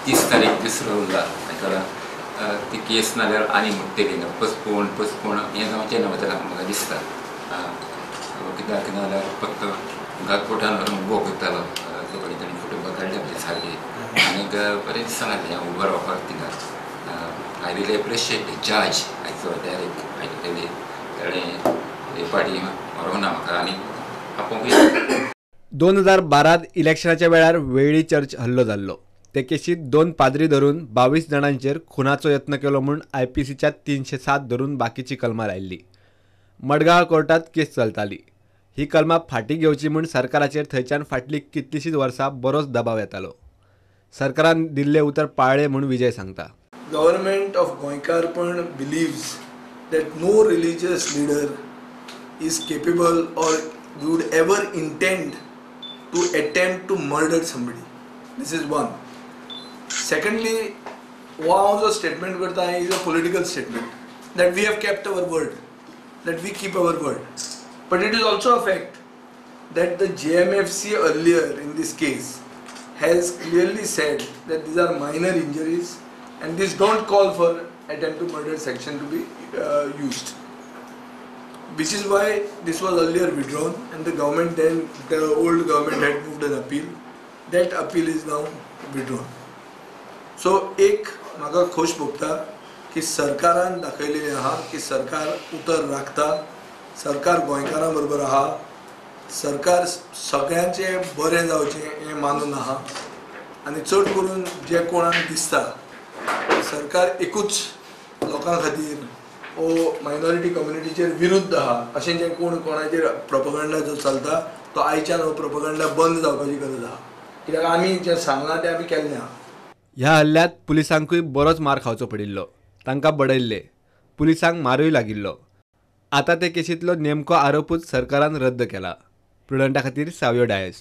30 तारीख दुसरो उरला ताका ती केस नाल्यार आनी मोडटली पोस्टपोन पोस्टपोन हें जावचें ना वतलें म्हाका दिसता. कित्याक नाल्यार फक्त घातपोटान व्हरून उबो करतालो सगळीं ताणी फोटो काडले आमचे सारके आनीक बरें दिसना उबो रावपाक थिंगा. I really appreciate the judge आयचो डायरेक्ट आयकली ताणें हे फाटी व्हरूंक ना म्हाका आनी आपोवंकूय. 2012 इलेक्शनाच्या वेळार वेळ्ळी चर्च हल्लो जाल्लो. ते केशीत 2 पाद्री धरून 22 जाणांचेर खुनाचो यत्न केलो म्हूण IPCच्या 307 धरून बाकीची कलमां लायिल्ली. मडगांव कोर्टात केस चलताली. ही कलमां फाटीं घेवची म्हूण सरकाराचेर थंयच्यान फाटलीं कितलींशींच वर्सां बरोच दबाव येतालो. सरकारान दिल्लें उतर पाळ्ळें म्हूण विजय सांगता. Government of Goenkarponn believes that no religious leader is capable or would ever intend to attempt to murder somebody. This is one. Secondly, हो हांव जो स्टेटमेंट करता is a political statement that we have kept our word, that we keep our word. But it is also a fact that the JMFC earlier in this case has clearly said that these are minor injuries and these don't call for attempt to murder section to be used, which is why this was earlier withdrawn and the government then, the old government had moved an appeal. That appeal is now withdrawn. So एक म्हाका खोश भोगता की सरकारान दाखयलेलें आहा की सरकार उतर राखता, सरकार गोंयकारां बरोबर आहा, सरकार सगळ्यांचें बरें जावचें हें मानून आहा आनी चड करून जे कोणाक दिसता सरकार एकूच लोकां खातीर ओ मायनॉरिटी कम्युनिटीचेर विरुद्ध आहा अशें जें कोण कोणाचेर प्रोपगंडा जो चलता तो आयच्यान हो प्रोपगंडा बंद जावपाची गरज आहा, कित्याक आमी जें सांगलां तें आमी केल्लें आहा. ह्या हल्ल्यांत पुलिसांकूय बरोच मार खावचो पडिल्लो. तांकां बडयल्ले, पुलिसांक मारूय लागिल्लो. आतां ते केशींतलो नेमको आरोपूच सरकारान रद्द केला. प्रुडंटा खातीर सावियो डायस.